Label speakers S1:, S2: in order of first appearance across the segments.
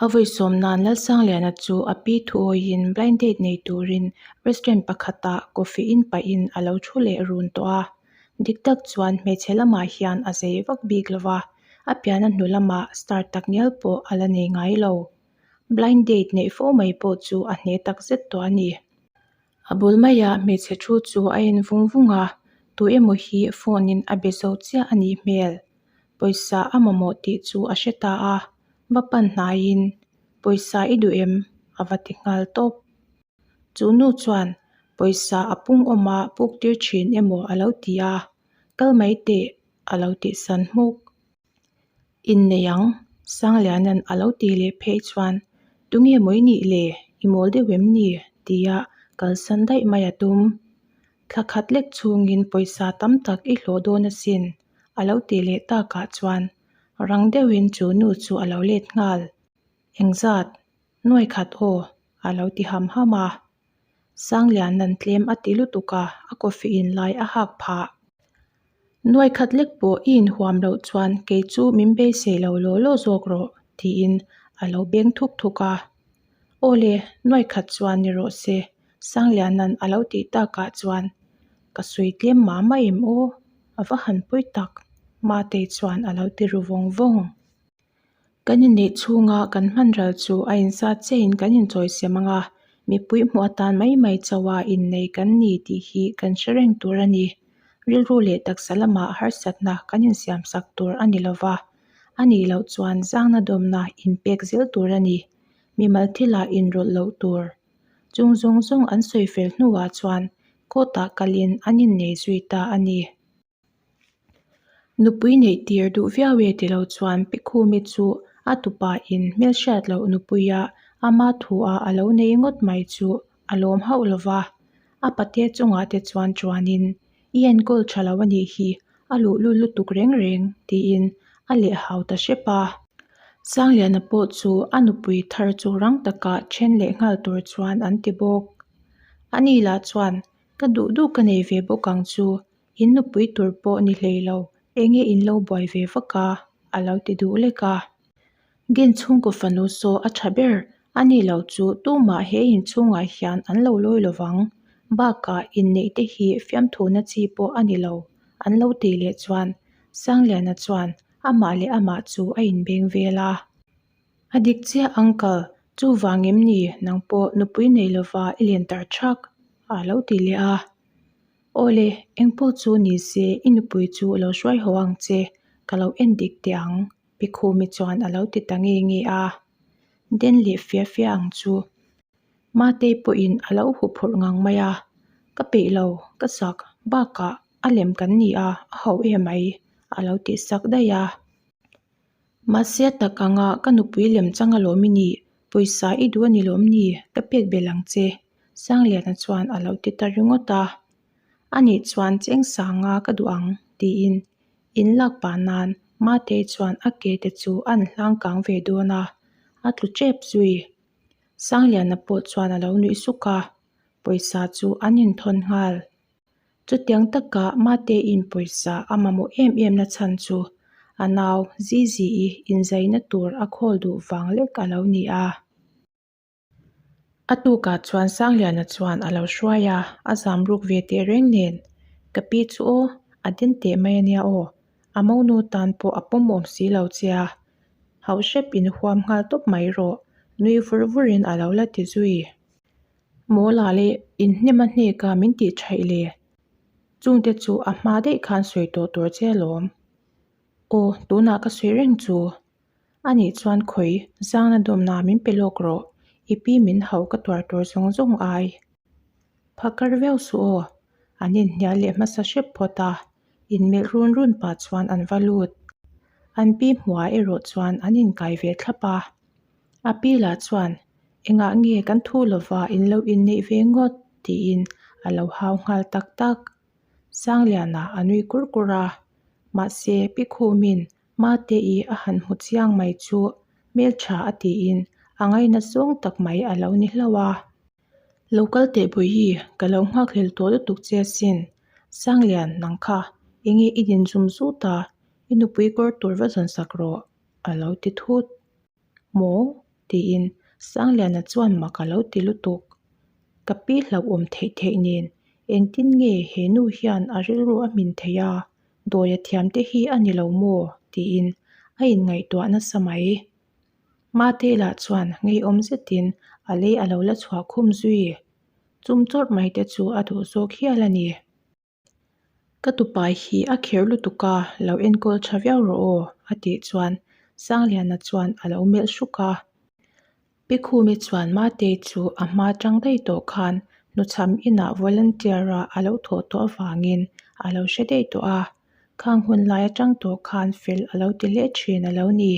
S1: A vawi sawm nan Lalsangliana chu a pi thuawiin blind date nei turin restaurant pakhatah coffee in pahin a lo thu leh run tawh a. Dik tak chuan hmeichhe lamah hian a zei vak bik lo va, a pian a hnu lamah star tak ngial pawh a la nei ngai lo. Blind date neih fo mai pawh chu a hne tak zet tawh a ni. A bul maia hmeichhe thu chu a en vung vung a, tu emaw hi phone in a be zo chiah a nih hmel. Pawisa a mamawh tih chu a hre ta a, va pan hnaiin, Pawisa i duh em? a va ti nghal tawp. Chu nu chuan pawisa a pung awm a puk tir thin emaw a lo ti a, kal mai teh a lo tih san hmuk. Innei ang, Sangliana'n a lo tih leh phei chuan, Tunge maw i nih le? I mawl deuh em ni? tia kalsan daih mai a tum. Thla khat lek chhungin pawisa tam tak i hlawh dawn asin, a lo tih leh takah chuan rang deuhin chu nu chu a lo let nghal. Engzat? Nuai khat aw, a lo ti ham ham a. Sangliana'n tlem a ti lutuk a, a coffee in lai a hak phah. Nuai khat lek pawh i inhuam loh chuan kei chu min beisei lo law law zawk rawh, tiin a lo beng thuk thuk a. Aw le, nuai khat chuan ni rawh se, Sangliana'n a lo tih takah chuan ka sawi tlem mah mah em aw, a va han pawi tak, Matei chuan a lo ti ru vawng vawng. Kan inneih chhunga kan hman ral chu a inzat chiahin kan inchawisem ang a, mipui hmuh atan mai mai chauha innei kan ni tih hi kan hre reng tur a ni. Rilru leh taksa lamah harsatna kan insiamsak tur a ni lo va, a nih loh chuan zangna dawmna inpek zel tur a ni. Mimal thilah inrawlh loh tur. Chung zawng zawng an sawi fel hnuah chuan court-ah kalin an innei zui ta a ni. Nupui neih tir duh viau e tilo chuan Pi Khumi chu a tupa in hmelhriat loh nupuia ama thu a a lo nei ngawt mai chu a lawm hauh lo va. A pate chungah te chuan chuanin, I enkawl tha lo a nih hi, a luhlul lutuk reng reng, tiin a leh hau ta hrep a. Sangliana pawh chu a nupui thar chu rang taka then leh nghal tur chuan an ti bawk. Ani lah chuan, Ka duh duh ka nei ve bawk ang chu, In nupui tur pawh ni hlei lo, enge in lo buai ve vak a? a lo ti duh lek a. Gen chhungkaw fanu saw a tha ber, a ni lo chu tumah he in chhungah hian an lo lawi lo vang. Bakah inneih te hi fiamthuhna chi pawh a ni lo, an lo tih leh chuan Sangliana chuan amah leh amah chu a inbeng vel a. A dik chiah uncle, chuvang em ni nang pawh nupui nei lova i len tar thak? a lo ti leh a. Awle, engpawh chu ni se i nupui chu lo hruai haw ang che, ka lo en dik teh ang, Pi Khumi chuan a lo ti ta nge nge a. Den leh fia fia ang chu. Matei pawhin a lo huphurh ngang mai a, Ka peih lo, ka sak, bakah a lem kan ni a, a ho em mai, a lo tih sak daih a. Mahse a tak anga ka nupui lem chang alawm i nih, pawisa i duh a ni lawm ni, ka pek belh ang che, Sangliana chuan a lo ti ta ringawt a. Anih chuan cheng sanga ka duh ang, tiin in lak pah nan Matei chuan a ke te chu a an hlang kang ve dawn a, a tlu tep zui. Sangliana pawh chuan a lo nuih suk a, pawisa chu an inthawn nghal. Chutiang taka Mateiin pawisa a mamawh em em na chhan chu a nau Zizi-i inzaina tur a khawl duh vang lek a lo ni a. A tukah chuan Sangliana chuan a lo hruai a, a zam ruk ve teh reng nen, Ka pi chu aw, a den teh mai a nia aw, a monu tan pawh a pawmawm si lo che a, hauh hrep in huam nghal tawp mai rawh, nui vur vurin a lo la ti zui. Mawla leh inhnem a hnek a min tih thaih le, chungte chu a hma daih khan sawi tawh tur che alawm. Aw, tunah ka sawi reng chu. A nih chuan khawi zangna dawmna min pe lawk rawh, i pi min hauh ka tuar tur zawng zawng ai. Phakar viau suh aw, an inhnial leh hmasa hrep phawt a, inmelh run run pah chuan an va lut. An pi hmuah erawh chuan an inkai ve thlap a. A pi lah chuan, Engah nge kan thu lova in lo inneih ve ngawt? tiin a lo hau nghal tak tak. Sangliana a nui kur kur a, mahse Pi Khumin Mate-i a han hmu chiang mai chu hmeltha a tiin a ngaina zawng tak mai a lo ni hlauh a. Lo kal teh Bawihi, ka lo nghakhlel tawh lutuk che asin. Sanglian, nang kha, enge i din zum zut a, i nupui kawr tur va zawn sak rawh, a lo ti thut. Maw? Tiin Sangliana chuan mak a lo ti lutuk. Ka pi hlauhawm theih theih nen engtin nge he nu hian a rilru a hmin theih a, dawi a thiam te hi a ni lo maw? Tiin a inngaihtuah nasa mai. Mate lah chuan ngeiawm zetin a lei a lo la chhuah khum zui. Chum chawrh mai te chu a duh zawk hial a ni. Ka tupai hi a kher lutuk a, lo enkawl tha viau rawh aw, a tih chuan Sangliana chuan a lo melh hruk a. Pi Khumi chuan Matei chu a hma tang daih tawh khan hnuchham inah volunteer-a a lo thawh tawh avangin a lo hre daih tawh a, khang hun lai atang tawh khan fel a lo ti hle thin a lo ni.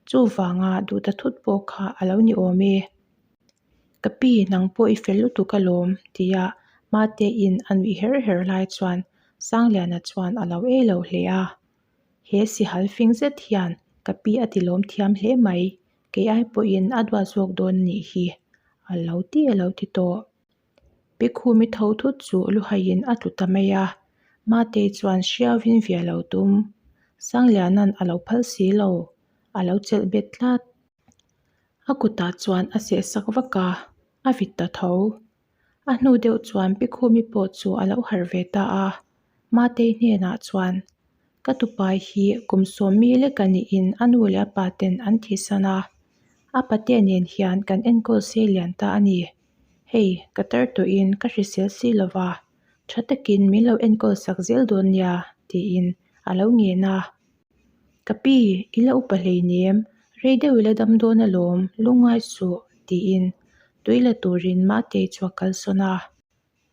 S1: Chuvanga duh ta thut pawh kha a lo ni awm e. Ka pi, nang pawh i fel lutuk alawm, tia Matein a nuih her her lai chuan Sangliana chuan a lo ei lo hle a. He sihal fing zet hian ka pi a ti lawm thiam hle mai, kei ai pawhin a duat zawk dawn anih hi, a lo ti a lo ti tawh. Pi Khumi tho thut chu luhaiin a tlu ta mai a, Matei chuan hriauin via lo tum. Sangliana'n a lo phal si lo, a lo chelh bet tlat. A kutah chuan a seh sak vak a, a vit ta tho. A hnu deuh chuan Pi Khumi pawh chu a lo harh ve ta a, Matei hnenah chuan, Ka tupai hi kum sawmmi lek a niin a nu leh a pa ten an thihsan a, a pate nen hian kan enkawl sei lian ta a ni. Hei, ka tar tawhin ka hrisel si lo va, tha takin min lo enkawl sak zel dawn nia, tiin a lo ngen a. Ka pi, i la upa hleinem, rei deuh i la dam dawn alawm, lungngai suh, tiin tui la turin Matei chu a kalsawn a.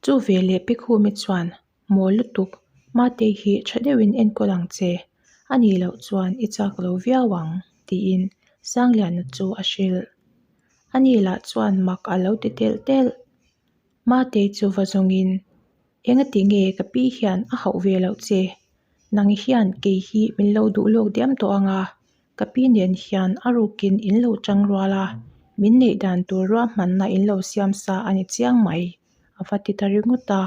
S1: Chu veleh Pi Khumi chuan, Mawl lutuk, Matei hi tha deuhin enkawl ang che, a nih loh chuan i chak lo viau ang, tiin Sangliana chu a hrilh. Ani lah chuan mak a lo ti telh telh. Matei chu va zawngin, Engati nge ka pi hian a hauh ve loh che? Nang hian kei hi min lo duh lawk diam tawh ang a, ka pi nen hian a rukin in lo chang rual a, min neih dan tur ruahmanna in lo siam sa a ni chiang mai, a va ti ta ringawt a.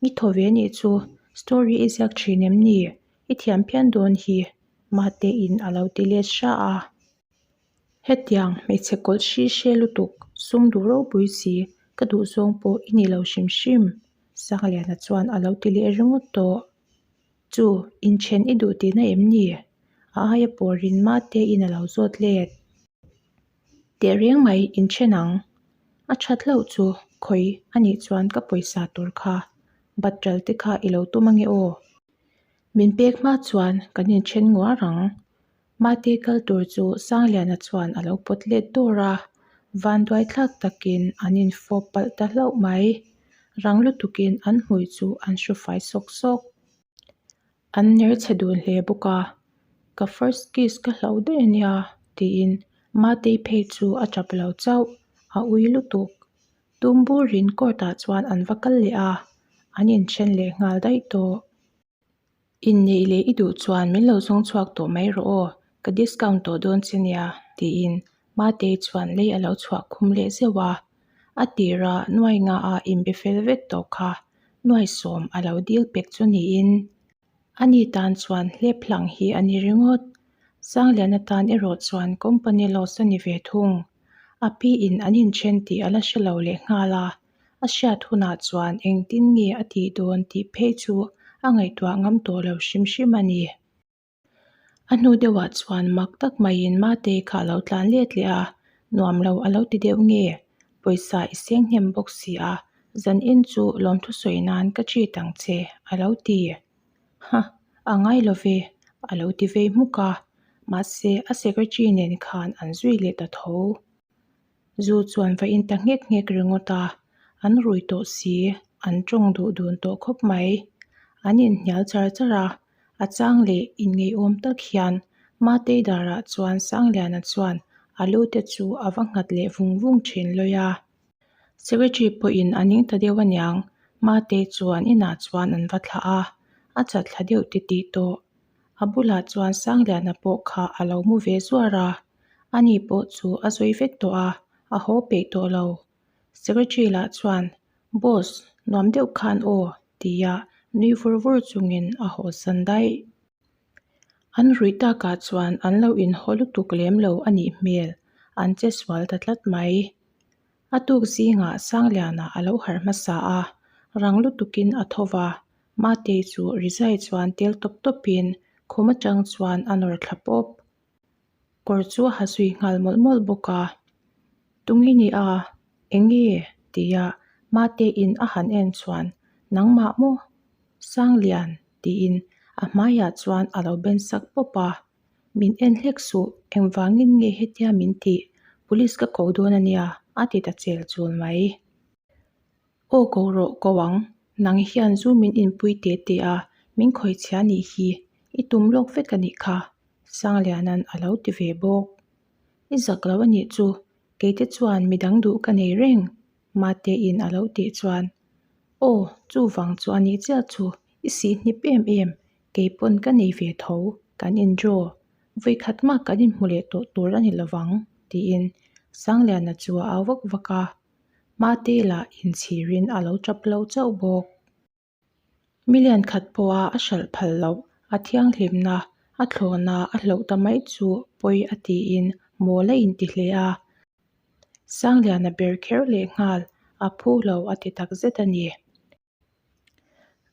S1: I thaw ve nih chu, story i ziak thin em ni? I thiam phian dawn hi, Matein a lo ti let hra a. Hetiang hmeichhe kawlh hri hre lutuk, sum duh ropui si, ka duh zawng pawh i ni lo hrim hrim, Sangliana chuan a lo ti leh ringawt tawh. Chu, inthen i duh tihna em ni? A aia pawrin Matein a lo zawt let. Tehreng mai, inthen ang. A that hlauh chu, khawi a nih chuan ka pawisa tur kha, batral te kha i lo tum ange aw. Min pek hma chuan kan inthen nguar ang. Mate kal tur chu Sangliana chuan a lo pawt let dawr a, vanduai thlak takin an infawp palh ta hlauh mai. Rang lutukin an hmui chu an hru fai sawk sawk. An ner chhe dun hle bawk a, Ka first kiss ka hlauh daih a nia tiin Matei phei chu a tap lo chauh, a ui lutuk. Tum burin court ah chuan an va kal leh a, an inthen leh nghal daih tawh. Inneih leh i duh chuan min lo zawng chhuak tawh mai rawh aw, ka discount tawh dawn che nia, tiin Matei chuan lei a lo chhuah khum leh zeuh a. A tira nuai nga a inbe fel vek tawh kha nuaisawm a lo dil pek chu niin ani tan chuan hlep hlang hi a ni ringawt. Sangliana tan erawh chuan company loss a ni ve thung. A piin an inthen tih a la hre lo lehnghal a. A hriat hunah chuan engtin nge a tih dawn tih phei chu a ngaihtuah ngam tawh lo hrim hrim a ni. A hnu deuhah chuan mak tak maiin Matei kha a lo tlan let leh a, nuam lo a lo ti deuh nge? Pawisa i seng hnem bawk si a, zanin chu lawmthu sawi nan ka treat ang che a lo ti. Ha, a ngai lo ve a lo ti vei hmuk a, mahse a secretary nen khan an zui leh ta tho. Zu chuan va in ta nghek nghek ringawt a, an rui tawh si, an tawng duh dun tawh khawp mai. An inhnial char char a, a chang leh inngeihawm tak hian Matei darah chuan Sangliana chuan a lu te chu a va nghat leh vung vung thin lawi a. Secretary pawhin a ning ta deuh aniang, Matei chuan inah chuan an va thlah a, a chat thla deuh titih tawh. A bulah chuan Sangliana pawh kha a lo mu ve zuar a, ani pawh chu a zawi vek tawh a, a haw peih tawh lo. Secretary lah chuan, Boss, nuam deuh khan aw, tia nui vur vur chungin a haw san daih. An ruih takah chuan an lo inhaw lutuk lem lo a nih hmel. an che sual ta tlat mai. A tuk zingah Sangliana a lo harh hmasa a, rang lutukin a tho va, Matei chu rizai chuan tel tawp tawpin khum atang chuan a nawr thla pawp. Kawr chu a ha zui nghal mawlh mawlh bawk a, Tungi ni a, enge? tia Mateiin a han en chuan Nangmah maw? Sanglian tiin a hmaiah chuan a lo ben sak pawp a. Min en hlek suh, engvangin nge hetia min tih? Police ka ko dawn a nia, a ti ta chel chul mai. Aw ko rawh ko ang, nang hian zu min inpui te te a, min khawih chhia nih hi, i tum lawk vek a nih kha, Sangliana'n a lo ti ve bawk. I zak lo a nih chu, keite chuan midang duh ka nei reng, Matein a lo tih chuan, Aw, chuvang chu a nih chiah chu, i sih hnip em em, Kei pawn ka nei ve tho, kan in draw. Vawikhat mah kan inhmu leh tawh tur a ni lovang, tiin Sangliana chu a au vak vak a. Mate lah inchhirin a lo tap lo chauh bawk. Million khat pawha a hralh phal loh, a thianghlimna, a thlawhna a hloh ta mai chu pawi a tiin mawl a inti hle a. Sangliana ber kher lehnghal a phu lo a ti takzet a ni.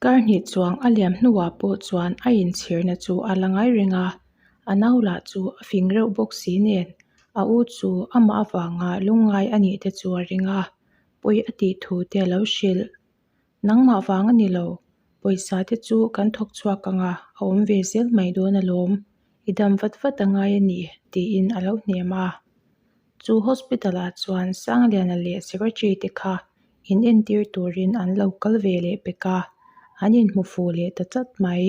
S1: Kar hnih chuang a liam hnuah pawh chuan a inchhirna chu a la ngai reng a, a nau lah chu a fing reuh bawk si nen a u chu amah avanga lungngai a nih te chu a ring a, pawi a tih thu te a lo hrilh. Nangmah vang a ni lo, pawisa te chu kan thawk chhuak ang a, a awm ve zel mai dawn alawm, i dam vat vat a ngai a ni tiin a lo hnem a. Chu hospital ah chuan Sangliana leh secretary te kha in entir turin an lo kal ve leh pek a, an inhmu fuh leh ta chat mai.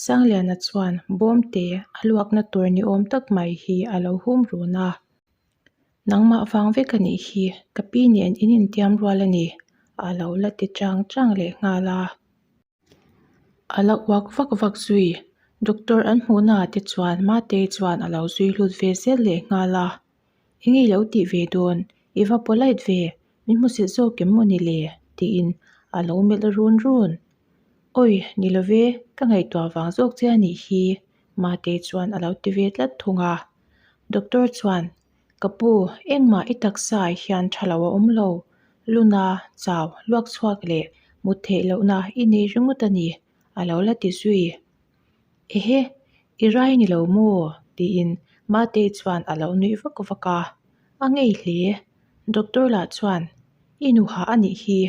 S1: Sangliana chuan bawmte a luakna tur ni awm tak mai hi a lo hum run a, Nangmah vang vek a nih hi, ka pi nen in intiam rual a ni, a lo la ti chang chang leh nghal a. A la uak vak vak zui. Doctor an hmuhna ah te chuan Matei chuan a lo zui lut ve zel leh nghal a. Enge i lo tih ve dawn? I va polite ve, min hmusit zawk em maw ni le? tiin a lo melh run run. Awi, ni lo ve, ka ngaihtuah vang zawk che a nih hi, Matei chuan a lo ti ve tlat thung a. Doctor chuan, Ka pu, engmah i taksa ah hian tha lo a awm lo. Luna, chau, luak chhuak leh mut theih lohna i nei ringawt a ni, a lo la ti zui. Ehe, i rai ni lo maw? tiin Matei chuan a lo nuih vak vak a. A ngei hle. Doctor lah chuan, I nuha a nih hi,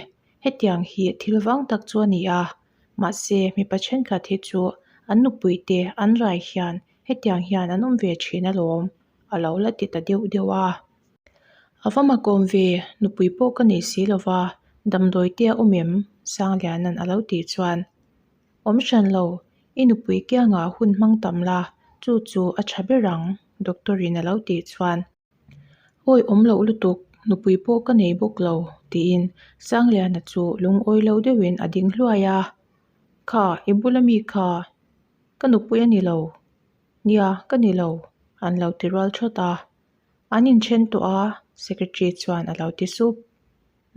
S1: hetiang hi thil vang tak chu a ni a. Mahse, mipa thenkhat hi chu an nupuite an rai hian hetiang hian an awm ve thin alawm. a lo la ti ta deuh deuh a. A va makawm ve, nupui pawh ka nei si lo va, damdawi te a awm em? Sangliana'n a lo tih chuan, Awm hran lo, i nupui kiangah hun hmang tam la, chu chu a tha ber ang, doctor in a lo tih chuan, Awi awm loh lutuk, nupui pawh ka nei bawk lo, tiin Sangliana chu lungawi lo deuhin a ding hluai a. Kha, i bula mi kha, ka nupui a ni lo, Nia, ka ni lo, an lo ti rual thawt a. An inthen tawh a, secretary chuan a lo ti sup.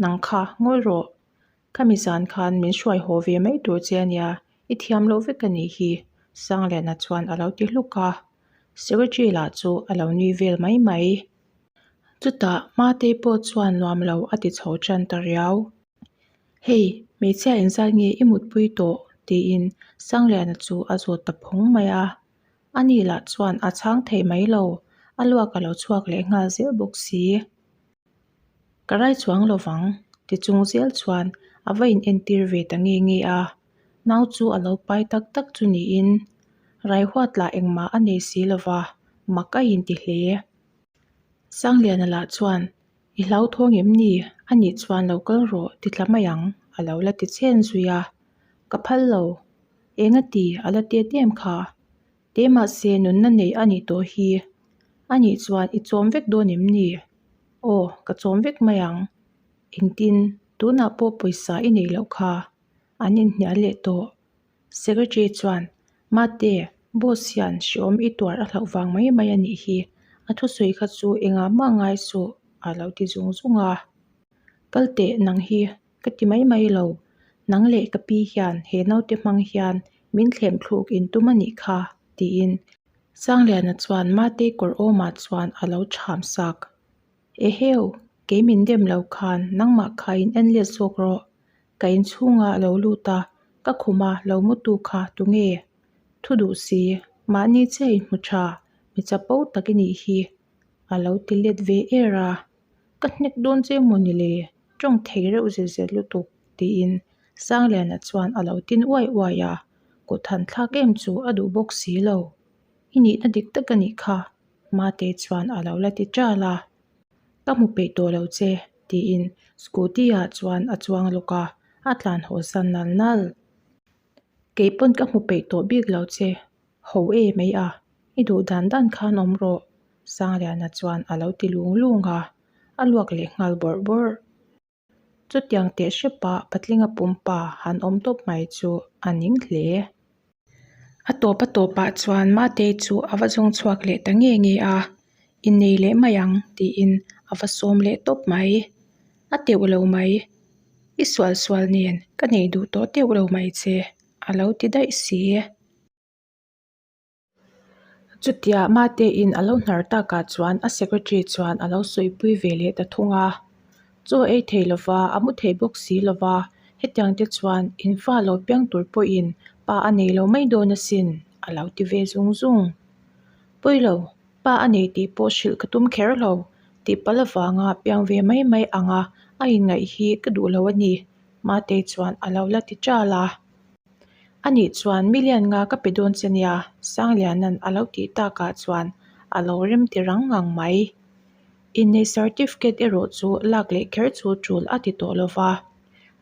S1: Nang kha, ngawi rawh. Khami zan khan min hruai haw ve mai tur che a nia, i thiam loh vek a nih hi, Sangliana chuan a lo ti hluk a. Secretary lah chu a lo nui vel mai mai. Chutah Matei pawh chuan nuam lo a ti chho tan ta riau. Hei, hmeichhia engzat nge i mutpui tawh? tiin Sangliana chu a zawt ta phawng mai a. Ani lah chuan a chhang thei mai lo, a luak a lo chhuak leh nghal zel bawk si. Ka rai chuang lo vang, ti chung zel chuan a va inentir ve ta nge nge a. Nau chu a lo pai tak tak chu niin rai huat lah engmah a nei si lo va, mak a inti hle. Sangliana lah chuan I hlauthawng em ni? A nih chuan lo kal rawh, ti tla mai ang, a lo la ti chen zui a. Ka phal lo. Eng a ti? A la tet em kha. Te mahse nunna neih a nih tawh hi. A nih chuan i chawm vek dawn em ni? Aw, ka chawm vek mai ang. Engtin, tunah pawh pawisa i neih loh kha. An inhnial leh tawh. Secretary chuan, Mate, boss hian hreawm i tuar a hlauh vang mai mai a nih hi, a thusawi kha chu engah mah ngai suh, a lo ti zung zung a. Kal teh nang hi, ka ti mai mai lo, nang leh ka pi hian he naute hmang hian min thlem thluk in tum a nih kha, tiin. Sangliana chuan Matei kawr awmah chuan a lo chham sak. Eheu, kei min dem lo khan nangmah kha in en let zawk rawh. Ka inchhungah lo lut a, ka khuma lo mutu kha tunge? Thu duh si, mahni chiah inhmu tha, mi chapo tak i nih hi, a lo ti let ve er a. Ka hnek dawn che maw ni le, tawng thei reuh zet zet lutuk, tiin Sangliana chuan a lo tin uai uai a, kut han thlak em chu a duh bawk si lo. I nihna dik tak a nih kha, Mate chuan a lo la ti ṭal a. Ka hmu peih tawh lo che, tiin scooty ah chuan a chuang lawk a, a tlan haw san nal nal. Kei pawn ka hmu peih tawh bik lo che, ho e mai a, i duh dan dan khan awm rawh, Sangliana chuan a lo ti lung lung a, a luak leh nghal bawrh bawrh. Chutiang teh hrepa patlinga pumpa han awm tawp mai chu a ning hle. A tawp a tawpah chuan Matei chu a va zawng chhuak leh ta nge nge a, Innei leh mai ang tiin a va sawm leh tawp mai. A teuh lo mai, I sual sual nen ka nei duh tawh teuh lo mai che a lo ti daih si. Chutia Matein a lo hnar takah chuan a secretary chuan a lo sawipui ve leh ta thung a. Chaw ei thei lova, a mu thei bawk si lova, hetiang te chuan in fa lo piang tur pawhin pa a nei lo mai dawn asin a lo ti ve zung zung. Pawi lo, pa a nei tih pawh hrilh ka tum kher lo, tih palh avanga piang ve mai mai anga a inngaih hi ka duh lo a ni, Matei chuan a lo la ti ṭal a. A nih chuan million nga ka pe dawn che nia, Sangliana'n a lo tih takah chuan a lo rem ti rang ngang mai. Inneih certificate erawh chu lak leh kher chu tul a ti tawh lo va,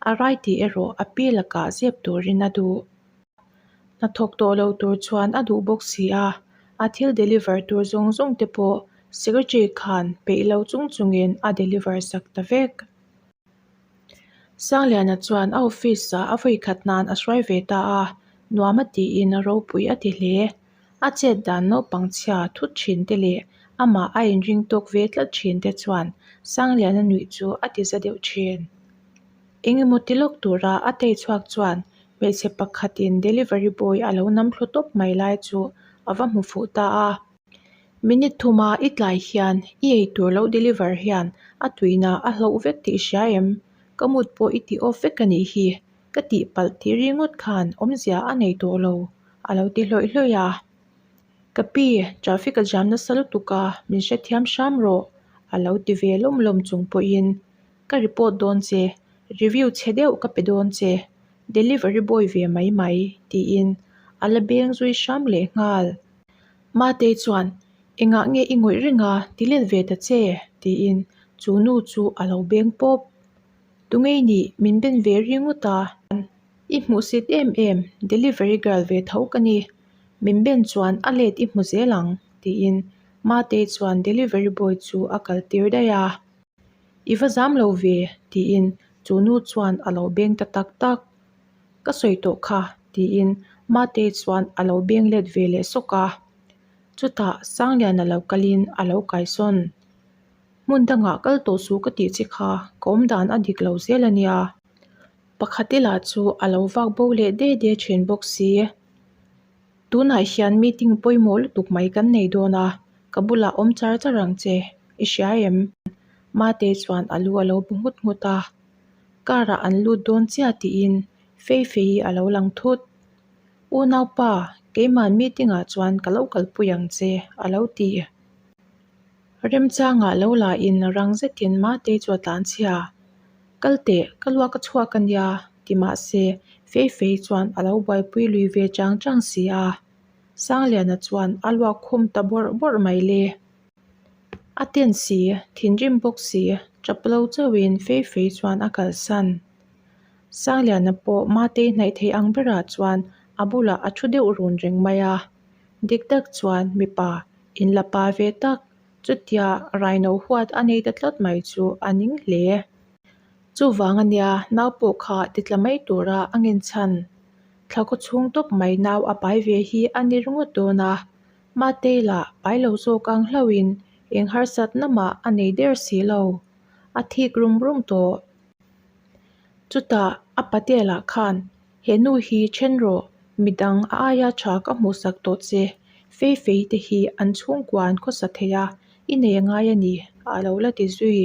S1: a rai tih erawh a pi lakah zep turin a duh. Hnathawk tawh lo tur chuan a duh bawk si a, a thil deliver tur zawng zawng te pawh secretary khan peih lo chung chungin a deliver sak ta vek. Sangliana chuan a office ah a vawikhat nan a hruai ve ta a, nuam a tiin ropui a ti hle. A chet dan naupang chhia thut thin te leh amah a inring tawk ve tlat thin te chuan Sangliana nuih chu a ti za deuh thin. Engemaw ti lawk tura a tei chhuak chuan hmeichhe pakhatin delivery boy a lo nam thlu tawp mai lai chu a va hmu fuh ta a. Minute thuma i tlai hian i eitur lo deliver hian a tuina a hloh vek tih i hria em? Ka mood pawh i ti off vek a nih hi, ka tihpalh tih ringawt khan awmzia a nei tawh lo, a lo ti hlawih hlawih a. Ka pi, traffic a jam nasa lutuk a, min hrethiam hram rawh, a lo ti ve lawm lawm chung pawhin ka report dawn che, review chhe deuh ka pe dawn che, delivery boy ve mai mai, tiin a la beng zui hram leh nghal. Matei chuan, Engah nge i ngawih reng a, ti let ve ta che? tiin chu nu chu a lo beng pawp. Tungei nih, min ben ve ringawt a. I hmuhsit em em, delivery girl ve tho ka ni. Min ben chuan a let i hmu zel ang, tiin Matei chuan delivery boy chu a kal tir daih a. I va zam lo ve, tiin chu nu chuan a lo beng ta tak tak. Ka sawi tawh kha, tiin Matei chuan a lo beng let ve leh sawk a. Chutah Sangliana lo kalin a lo kaisawn. Hmun dangah kal tawh suh ka tih che kha, ka awmdan a dik lo zel a nia. Pakhat ila chu a lo vak bo leh de de thin bawk si. Tunah hian meeting pawimawh lutuk mai kan nei dawn a, ka bulah awm char char ang che, i hria em? Matei chuan a lu a lo bu nghut nghut a. Car ah an lut dawn chiah tiin Fei Fei a lo lang thut. Unaupa, keimah meeting ah chuan ka lo kalpui ang che, a lo ti. Remchangah lo la in rang zetin Matei chu a tlan chhia. Kal teh, ka luak a chhuak a nia, ti mahse Fei Fei chuan a lo buaipui lui ve chang chang si a. Sangliana chuan a luak khum ta bawrh bawrh mai le. A ten si, thinrim bawk si, tap lo chauhin Fei Fei chuan a kalsan. Sangliana pawh Matei hnaih thei ang berah chuan a bulah a thu deuh run reng mai a. Dik tak chuan mipa inla pa ve tak, chutia raino huat a nei ta tlat mai chu a ning hle. Chuvang a nia nau pawh kha titla mai tura a ngenchhan. Thla khaw chhung tawp mai nau a pai ve hi a ni ringawt dawn a. Matei lah pai lo zawk ang hlauhin eng harsatna mah a nei der si lo. A thik rum rum tawh. Chutah a patelah khan, He nu hi then rawh, midang a aia tha ka hmuhsak tawh che. Feifei te hi an chhungkua an khawsa thei a, i nei a ngai a ni, a lo la ti zui.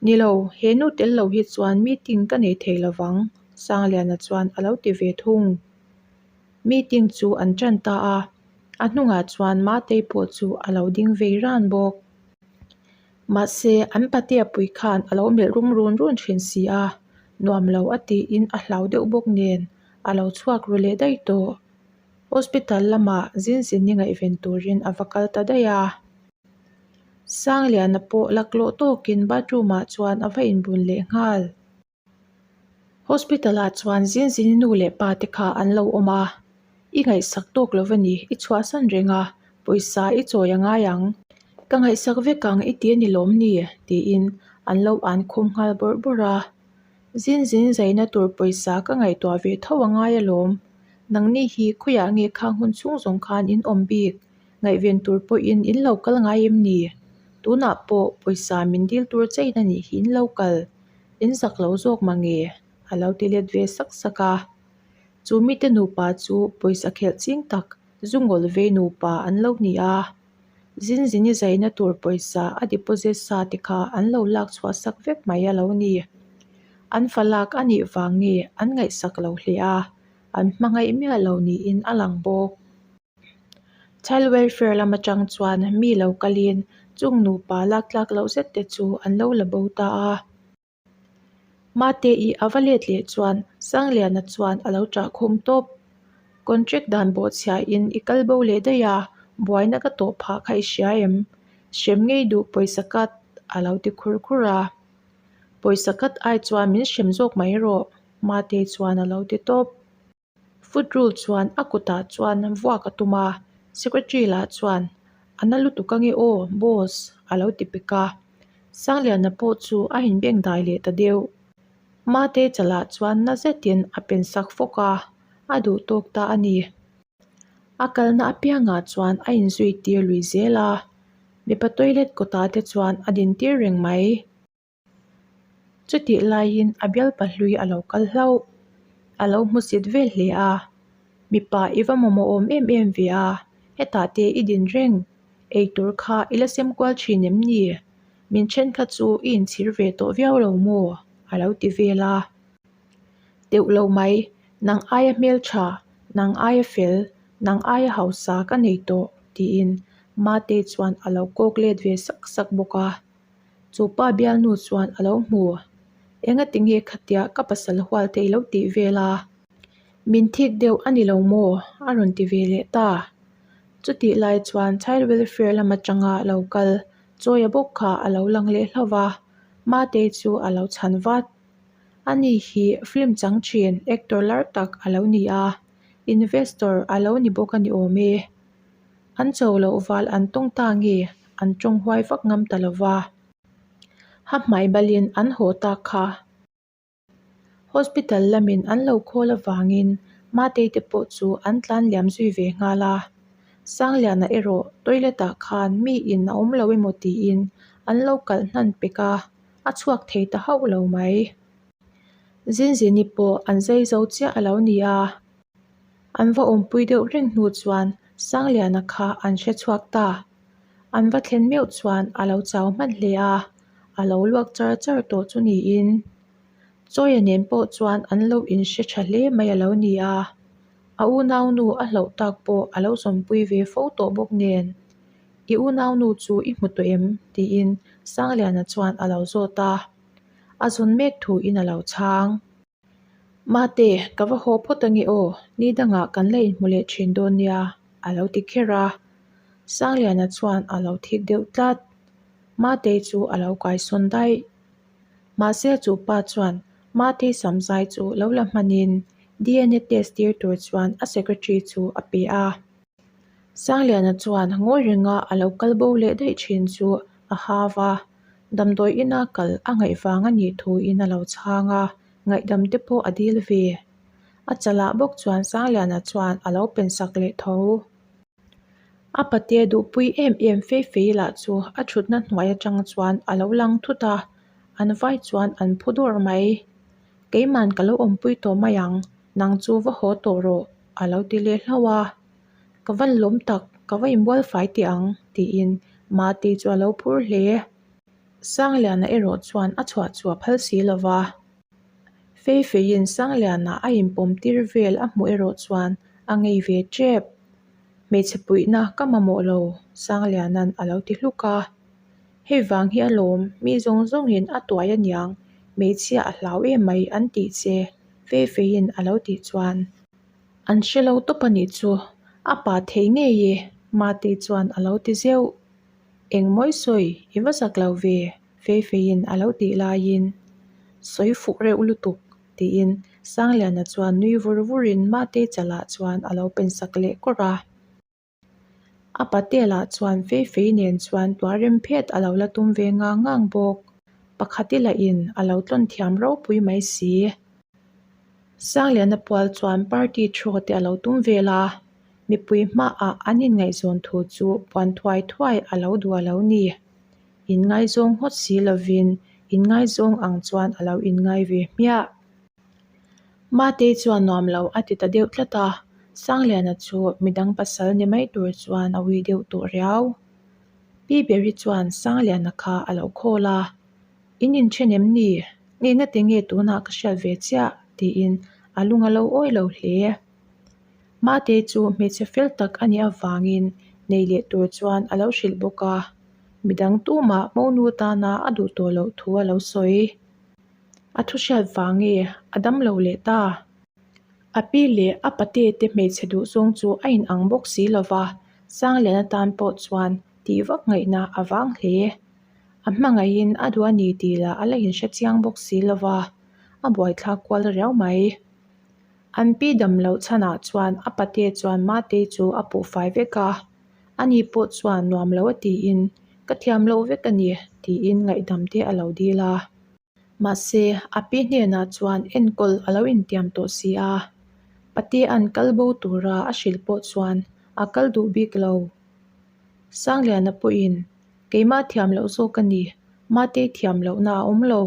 S1: Ni lo, he nu tel lo hi chuan meeting ka nei thei lo vang, Sangliana chuan a lo ti ve thung. Meeting chu an ṭan ta a, a hnungah chuan Matei pawh chu a lo ding vei ran bawk. Mahse, an patea pui khan a lo melh rum run run thin si a, nuam lo a tiin a hlau deuh bawk nen a lo chhuak ru leh daih tawh. Hospital lamah zinzin i ngaihven turin a va kal ta daih a. Sangliana pawh laklawh tawkin bathroom ah chuan a va inbun leh nghal. Hospital ah chuan zinzin i nu leh pa te kha an lo awm a, i ngaihsak tawk lo a ni, i chhuahsan reng a, pawisa i chawi a ngai ang. Ka ngaihsak vek ang i ti a ni lawm ni? tiin an lo an khum nghal bawrh bawrh a. Zinzin zaina tur pawisa ka ngaihtuah ve tho a ngai alawm. Nangni hi khawiah nge khang hun chhung zawng khan in awm bik? Ngaihven tur pawhin in lo kal ngai em ni? Tunah pawh pawisa min dil tur chein a nih hi in lo kal. In zak lo zawk mah nge? A lo ti let ve sak sak a. Chu mite nupa chu pawisa khelh ching tak zu ngawl vei nupa an lo ni a. Zinzini zaina tur pawisa a deposit sa te kha an lo lak chhuah sak vek mai a lo ni. An fa lak a nih vang nge an ngaihsak lo hle a, an hmangaih miah lo niin a lang bawk. Child welfare lam atang chuan mi lo kalin chung nupa lak tlak loh zet te chu an lo la bo ta a. Mate-i a va let leh chuan Sangliana chuan a lo ṭah khum tawp. Contract dan bawhchhiahin i kal bo leh daih a, buaina ka tawh phah kha i hria em? Hrem ngei duh pawisa kat a lo ti khur khur a. Pawisa kat ai chuan min hrem zawk mai rawh Mate chuan a lo ti tawp. Foot rule chuan a kutah chuan vuak a tum a, secretary lah chuan a na lutuk ange aw boss a lo ti pek a, Sangliana pawh chu a inbeng dai leh ta deuh. Mate chalah chuan na zetin a pen sak fawk a, a duh tawk ta a ni. A kalna apiangah chuan a inzui tir lui zel a, mipa toilet kawtah te chuan a din tir reng mai. Chutih laiin a bialpa hlui a lo kal hlauh. A lo hmusit vel hle a, Mipa i va mamawh awm em em ve a, hetah te i din reng. Eitur kha i la sem kual thin em ni? Min thenkhat chu i inchhir ve tawh viau lo maw? a lo ti vel a. Teuh lo mai, nang aia hmeltha, nang aia fel, nang aia hausa ka nei tawh, tiin Mate chuan a lo kawk let ve sak sak bawk a. Chu pa bialnu chuan a lo hmu. Engati nge khatia ka pasal hual thei lo tih vel a? Min thik deuh a ni lo maw? a rawn ti ve leh ta. Chutih lai chuan Child Welfare lam atanga lo kal Chawia bawk kha a lo lang leh hlauh va, Matei chu a lo chhan vat. Ani hi film chang thin actor lar tak a lo ni a, investor a lo ni bawk a ni awm e. An cho loh val an tawng ta nge an tawng huai vak ngam ta lo va. Ha hmai balin an haw tak kha. Hospital lamin an lo khawl avangin Matei te pawh chu an tlan liam zui ve nghal a. Sangliana erawh toilet ah khan mi in a awm lo emaw tiin an lo kalh hnan pek a, a chhuak thei ta hauh lo mai. Zinzini pawh an zai zo chiah a lo ni a. An va awmpui deuh reng hnu chuan Sangliana kha an hre chhuak ta. An va thlen meuh chuan a lo chau hman hle a, a lo luak char char tawh chu niin. Chawia nen pawh chuan an lo inhre tha hle mai a lo ni a, a unaunu a hlauh tak pawh a lo zawmpui ve fo tawh bawk nen. I unaunu chu i hmu tawh em? tiin Sangliana chuan a lo zawt a, a zawn mek thuin a lo chhang. Mate, ka va haw phawt ange aw, ni dangah kan la inhmu leh thin dawn nia, a lo ti kher a. Sangliana chuan a lo thik deuh tlat. Matei chu a lo kaisawn daih. Mahse chu pa chuan Matei samzai chu lo la hmanin DNA test tir tur chuan a secretary chu a pe a. Sangliana chuan ngawi renga a lo kal bo leh daih thin chu a hau a. Damdawi ina kal a ngaih vang a nih thuin a lo chhang a, ngaihdam te pawh a dil ve. A chalah bawk chuan Sangliana chuan a lo pen sak leh tho. A pate duhpui em em fei fei lah chu a thutna hnuai atang chuan a lo lang thut a, an vai chuan an phu dawr mai. Keiman ka lo awmpui tawh mai ang, nang chu va haw tawh rawh a lo ti leh hlauh a. Ka van lawm tak, ka va inbual fai teh ang, tiin Mate chu a lo phur hle. Sangliana erawh chuan a chhuah chu a phal si lo va. Feifeiin Sangliana a inpawm tir vel a hmuh erawh chuan a ngei ve tep. Hmeichhe puihna ka mamawh lo, Sangliana'n a lo ti hluk a. Hei vang hi alawm, mi zawng zawngin a tuai aniang, hmeichhia a hlau em mai an tih che, Feifeiin a lo tih chuan. An hre lo tawp a nih chu, a pa thei ngei e, Mate chuan a lo ti zeuh. Eng mawi sawi, i va zak lo ve, Feifeiin a lo tih laiin, Sawi fuh reuh lutuk, tiin Sangliana chuan nui vur vurin Mate chalah chuan a lo pensak leh kawrh a. A patelah chuan Feifei nen chuan tuarem phet a lo la tum ve ngang ngang bawk. Pakhati lahin a lo tlawn thiam ropui mai si. Sangliana pual chuan party throw te a lo tum vel a, mipui hmaah an inngaihzawn thu chu puan thuai thuai a lo duh a lo ni. Inngaizawng ngawt si lovin inngaizawng ang chuan a lo inngai ve hmiah. Matei chuan nuam lo a ti ta deuh tlat a, Sangliana chu midang pasal ni mai tur chuan a ui deuh tawh riau. Pi Beri chuan Sangliana kha a lo khawl a, In inthen em ni? Nge ngati nge tunah ka hriat ve chiah? tiin a lung a lo awi lo hle. Matei chu hmeichhe fel tak a nih avangin nei leh tur chuan a lo hrilh bawk a, midang tumah monu tana a duh tawh loh thu a lo sawi. A thu hriat vang nge a dam lo leh ta? A pi leh a pate te hmeichhe duh zawng chu a inang bawk si lo va, Sangliana tan pawh chuan tih vak ngaihna a vang hle. A hmangaihin a duh a ni tih lah a la inhre chiang bawk si lo va, a buaithlak kual riau mai. An pi dam loh chhanah chuan a pate chuan Matei chu a puh fai vek a, ani pawh chuan nuam lo a tiin, Ka thiam loh vek a ni, tiin ngaihdam te a lo dil a. Mahse, a pi hnenah chuan enkawl a lo intiam tawh si a. Patea'n kal bo tura a hrilh pawh chuan a kal duh bik lo. Sangliana pawhin, Keimah thiam loh zawk a ni, Matei thiam lohna a awm lo.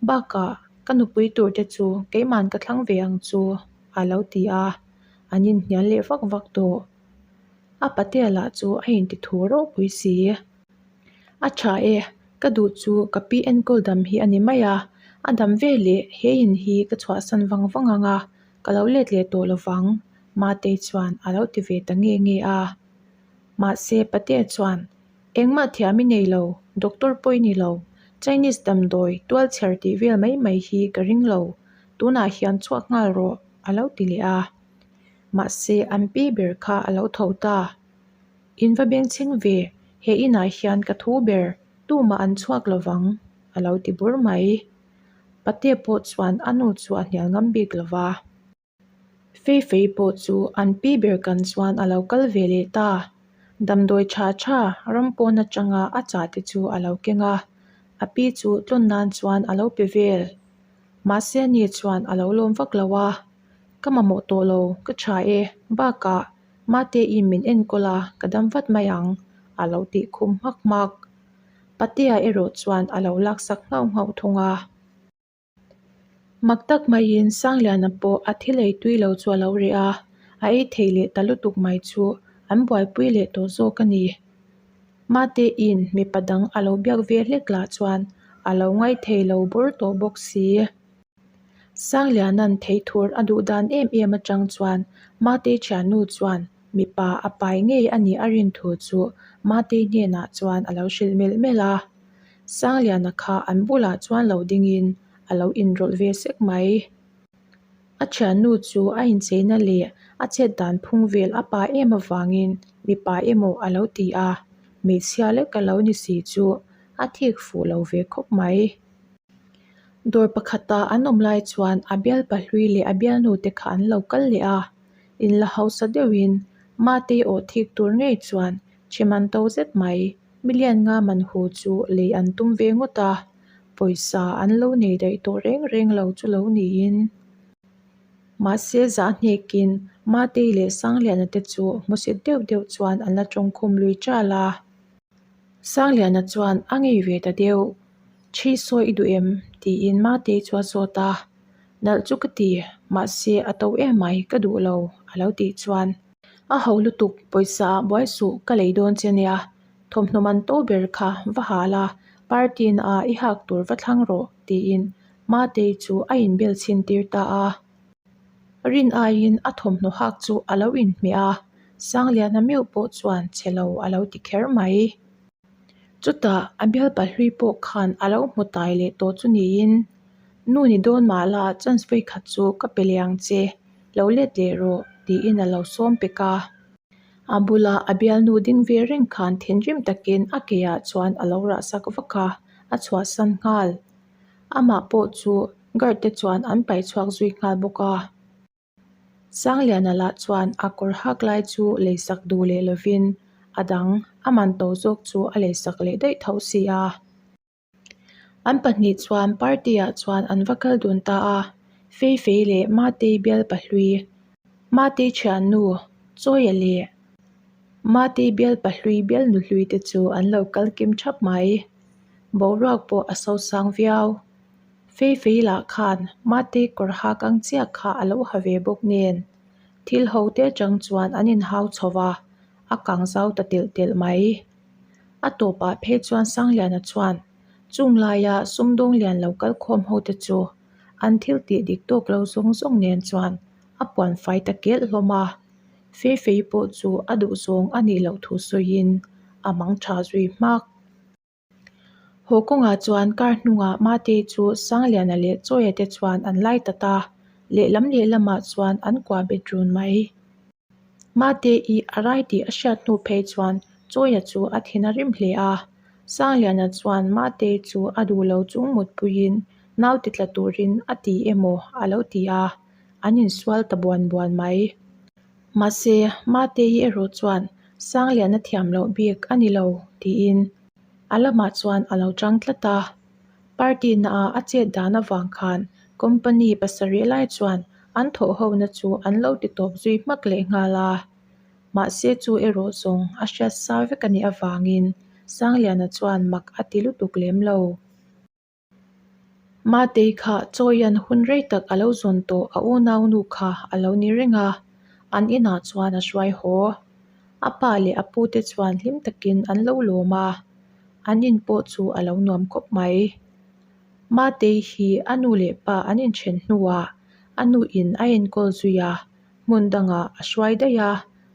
S1: Bakah, ka nupui tur te chu keima'n ka thlang ve ang chu, a lo ti a. An inhnial leh vak vak tawh. A patea lah chu a inti thu ropui si. A tha e, ka duh chu ka pi enkawl dam hi a ni mai a, a dam ve leh he in hi ka chhuahsan vang vang ang a, ka lo let leh tawh lo vang, Matei chuan a lo ti ve ta nge nge a. Mahse patea chuan, Engmah thiam i nei lo, doctor pawh i ni lo, Chinese damdawi tualchher tih vel mai mai hi ka ring lo, tunah hian chhuak nghal rawh, a lo ti leh a. Mahse an pi ber kha a lo tho ta. In va bengchheng ve, he inah hian ka thu ber, tumah an chhuak lo vang, a lo ti bur mai. Pate pawh chuan a nu chu a hnial ngam bik lo va. Feifei pawh chu an pi ber kan chuan a lo kal ve leh ta. Damdawi tha tha ram pawn atanga a chah te chu a lo keng a, a pi chu tlawn nan chuan a lo pe vel. Mahse ani chuan a lo lawm vak lo a, Ka mamawh tawh lo, ka tha e, bakah Mate-in min enkawl a, ka dam vat mai ang, a lo tih khum hmak hmak. Patea erawh chuan a lo laksak nghauh nghauh thung a. Mak tak maiin Sangliana pawh a thil ei tui lo chu a lo reh a, a ei thei leh ta lutuk mai chu an buaipui leh tawh zawk a ni. Mate-in mipa dang a lo biak ve hlek lah chuan a lo ngaithei lo bawr tawh bawk si. Sangliana'n theithur a duh dan em em atang chuan Matei thiannu chuan mipa a pai ngei a nih a rin thu chu Matei hnenah chuan a lo hrilh melh melh a. Sangliana kha an bulah chuan lo dingin a lo inrawlh ve sek mai. A thiannu chu a incheina leh a chet dan phung vel a pa em avangin mipa emaw a lo ti a, hmeichhia lek a lo ni si chu a thik fuh lo ve khawp mai. Dawr pakhata an awm lai chuan a bialpa hlui leh a bialnu te kha an lo kal leh a, in la hausa deuhin Matei aw thik tur ngei chuan Chhiman to zet mai million nga man hu chu lei an tum ve ngawt a, pawisa an lo nei daih tawh reng reng lo chu lo niin. Mahse zah hnekin Matei leh Sangliana te chu hmusit deuh deuh chuan an la tawngkhum lui ṭal a. Sangliana chuan a ngei ve ta deuh. Ṭhi sawi i duh em? tiin Matei chu a zawt a. Nalh chu ka ti, mahse a to em mai, ka duh lo, a lo tih chuan. A ho lutuk, pawisa ah buai suh ka lei dawn che nia, thawmhnaw man to ber kha va ha la, party na ah i hak tur va thlang rawh tiin Matei chu a inbel chhin tir ta a. Rin aiin a thawmhnaw hak chu a lo inhmeh a, Sangliana meuh pawh chuan chhe lo a lo ti kher mai. Chutah a bialpa hlui pawh khan a lo hmu tai leh tawh chu niin, Nu ni dawn mah la chance vawi khat chu ka pe leh ang che, lo let leh rawh tiin a lo sawm pek a. A bula a bialnu ding ve reng khan thinrim takin a keah chuan a lo rah sak vak a, a chhuahsan nghal. Amah pawh chu guard te chuan an paih chhuak zui nghal bawk a. Sangliana lah chuan a kawr hak lai chu leisak duh leh lovin a dang a man to zawk chu a leisak leh daih tho si a. An pahnih chuan party ah chuan an va kal dun ta a, Feifei leh Matei bial pahlui, Matei thiannu Chawia leh Matei bial pahlui bialnu hlui te chu an lo kal kim thap mai. Boruak pawh a sosang viau. Feifei lah khan Matei kawr hak ang chiah kha a lo ha ve bawk nen, thil ho te atang chuan an inhau chho va, a kang zau ta telh telh mai. A tawpah phei chuan Sangliana chuan chung laia sumdawng lian lo kal khawm ho te chu an thil tih dik tawk lo zawng zawng nen chuan a puan fai ta kelh hlawm a. Feifei pawh chu a duhzawng a nih loh thu sawiin a mang tha zui hmak. Haw kawngah chuan car hnungah Matei chu Sangliana leh Chawia te chuan an lai ta ta, lehlam lehlamah chuan an kuah bet run mai. Matei a rai tih a hriat hnu phei chuan Chawia chu a thin a rim hle a, Sangliana chuan Matei chu a duh lo chung mutpuiin nau ti tla turin a ti emaw a lo ti a, an insual ta buan buan mai. Mahse, Matei erawh chuan Sangliana thiam loh bik a ni lo tiin a lamah chuan a lo chang tlat a. Party naah a chet dan avang khan company pasarih lai chuan an thawh hona chu an lo ti tawp zui hmak leh nghal a. Mahse chu erawh zawng a hriat sa vek a nih avangin Sangliana chuan mak a ti lutuk lem lo. Matei kha Chawian hun rei tak a lo zawn tawh a unaunu kha a lo ni reng a, an inah chuan a hruai haw. A pa leh a pute chuan hlim takin an lo lawm a, an in pawh chu a lo nuam khawp mai. Matei hi a nu leh pa an inthen hnuah a nuin a enkawl zui a, hmun dangah a hruai daih a,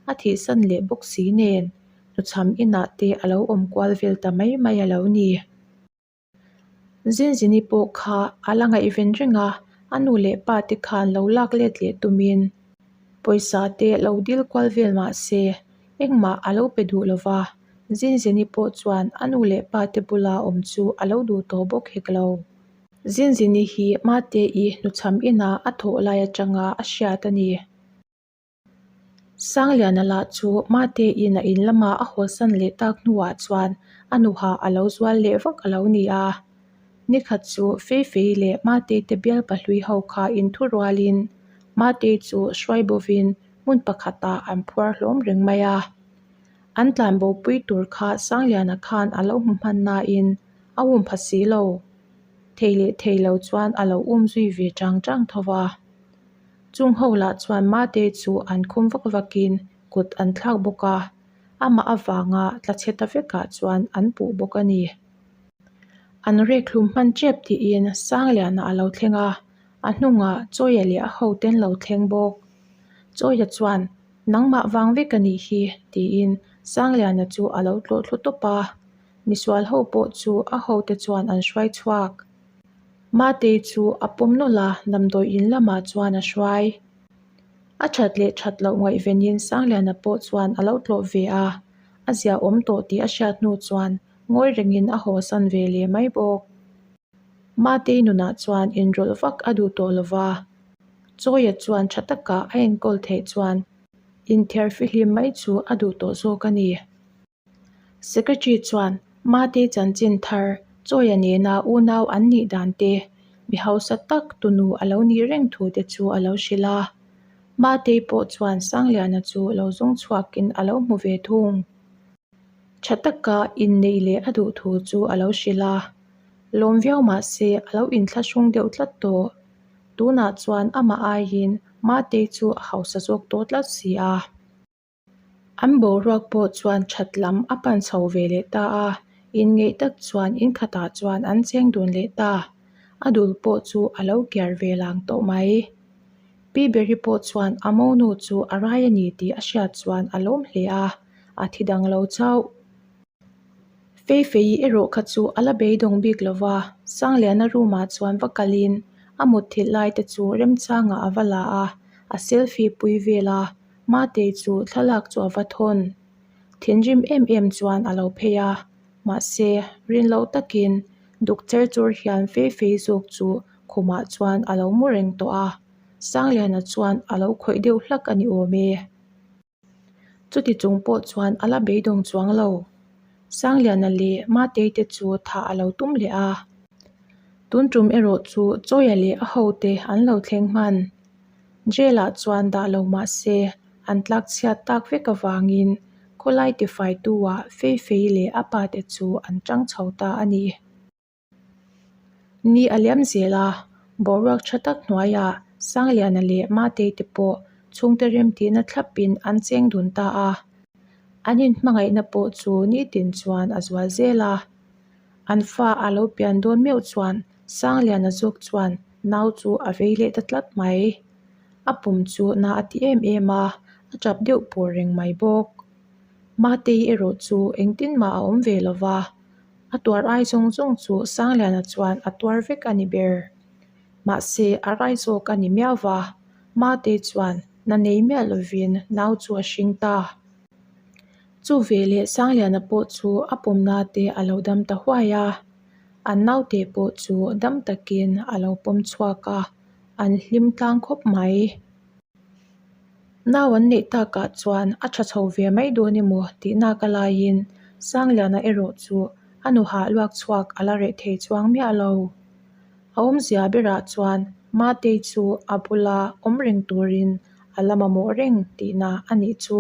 S1: a thihsan leh bawk si nen hnuchham inah te a lo awm kual vel ta mai mai a lo ni. Zinzini pawh kha a la ngaihven reng a, a nu leh pa te khan lo lak let leh tumin pawisa te lo dil kual vel mah se engmah a lo pe duh lo va, Zinzini pawh chuan a nu leh pa te bula awm chu a lo duh tawh bawk hek lo. Zinzini hi Mate-i hnuchham inah a thawh lai atanga a hriat a ni. Sangliana lah chu Matein a in lama a hawlsan leh tak hnuah chuan a nuha a lo zual leh vak a lo ni a. Nikhat chu Feifei leh Matei te bial pahlui ho kha inthu rualin Matei chu hruai bovin hmun pakhatah an phuar hlawm reng mai a. An tlanbopui tur kha Sangliana khan a lo hmu hman nain a um pha si lo. Thei leh thei lo chuan a lo um zui ve chang chang tho va. Chung ho lah chuan Mate chu an khum vak vakin kut an thlak bawk a, amah avanga tla chhe ta vekah chuan an puh bawk a ni. An rek hlum hman tep tiin Sangliana a lo thleng a, a hnungah Chawia leh a hote an lo thleng bawk. Chawia chuan, Nangmah vang vek a nih hi, tiin Sangliana chu a lo tlawh thlu tawp a, misual ho pawh chu a hote chuan an hruai chhuak. Matei chu a pawm nawlh a, damdawi in lamah chuan a hruai. A that leh that loh ngaihvenin Sangliana pawh chuan a lo tlawh ve a, a ziahawm tawh tih a hriat hnu chuan ngawi rengin a hawsan ve leh mai bawk. Matei nunah chuan inrawlh vak a duh tawh lo va, Chawia chuan tha taka a enkawl theih chuan inthiar fihlim mai chu a duh tawh zawk a ni. Secretary chuan Mate chanchin thar Chawia nena unau an nih dan te, mi hausa tak tunu a lo nih reng thu te chu a lo hrilh a. Matei pawh chuan Sangliana chu lo zawng chhuakin a lo hmu ve thung. Tha taka inneih leh a duh thu chu a lo hrilh a. Lawm viau mah se a lo inthlahrung deuh tlat tawh. Tunah chuan amah aiin Matei chu a hausa zawk tawh tlat si a. An boruak pawh chuan that lam a pan chho ve leh ta a, inngeih tak chuan in khatah chuan an cheng dun leh ta. A dul pawh chu a lo kiar ve lang tawh mai. Pi Beri pawh chuan a monu chu a rai a ni tih a hriat chuan a lawm hle a, a thi dang lo chauh. Feifei erawh kha chu a la beidawng bik lo va, Sangliana room ah chuan va kalin a mutthilh lai te chu remchangah a va la a, a selfie pui vel a, Matei chu thlalak chu a va thawn. Thinrim em em chuan a lo phei a, mahse rin loh takin duk cher chur hian Feifei zawk chu khumah chuan a lo mu reng tawh a, Sangliana chuan a lo khawih deuh hlak a ni awm e. Chuti chung pawh chuan a la beidawng chuang lo. Sangliana leh Matei te chu thah a lo tum leh a. Tun tum erawh chu Chawia leh a hote an lo thleng hman. Jail ah chuan dah lo mah se an tlak chhiat tak vek avangin khawlai tifaitu ah Feifei leh a pa te chu an tang chho ta a ni. Ni a liam zel a, boruak tha tak hnuaiah Sangliana leh Matei te pawh chhungte remtihna thlapin an cheng dun ta a. An inhmangaihna pawh chu nitin chuan a zual zel a. An fa a lo pian dawn meuh chuan Sangliana zawk chuan nau chu a vei leh ta tlat mai. A pum chu na a ti em em a, a tap deuh pawh reng mai bawk. Matei erawh chu engtin mah a awm ve lo va. A tuar ai zawng zawng chu Sangliana chuan a tuar vek a ni ber. Mahse, a rai zawk a ni miau va, Mate chuan na nei miah lovin nau chu a hring ta. Chu veleh Sangliana pawh chu a pawmna te a lo dam ta huai a, an naute pawh chu dam takin a lo pawm chhuak a, an hlim tlang khawp mai. Nau an neih takah chuan a tha chho ve mai dawn emaw tih nak a laiin Sangliana erawh chu a nuhah luak chhuak a la reh thei chuang miah lo. A awmzia berah chuan Matei chu a bula awm reng turin a la mamawh reng tihna a nih chu.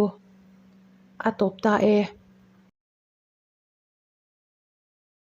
S1: A tawp ta e.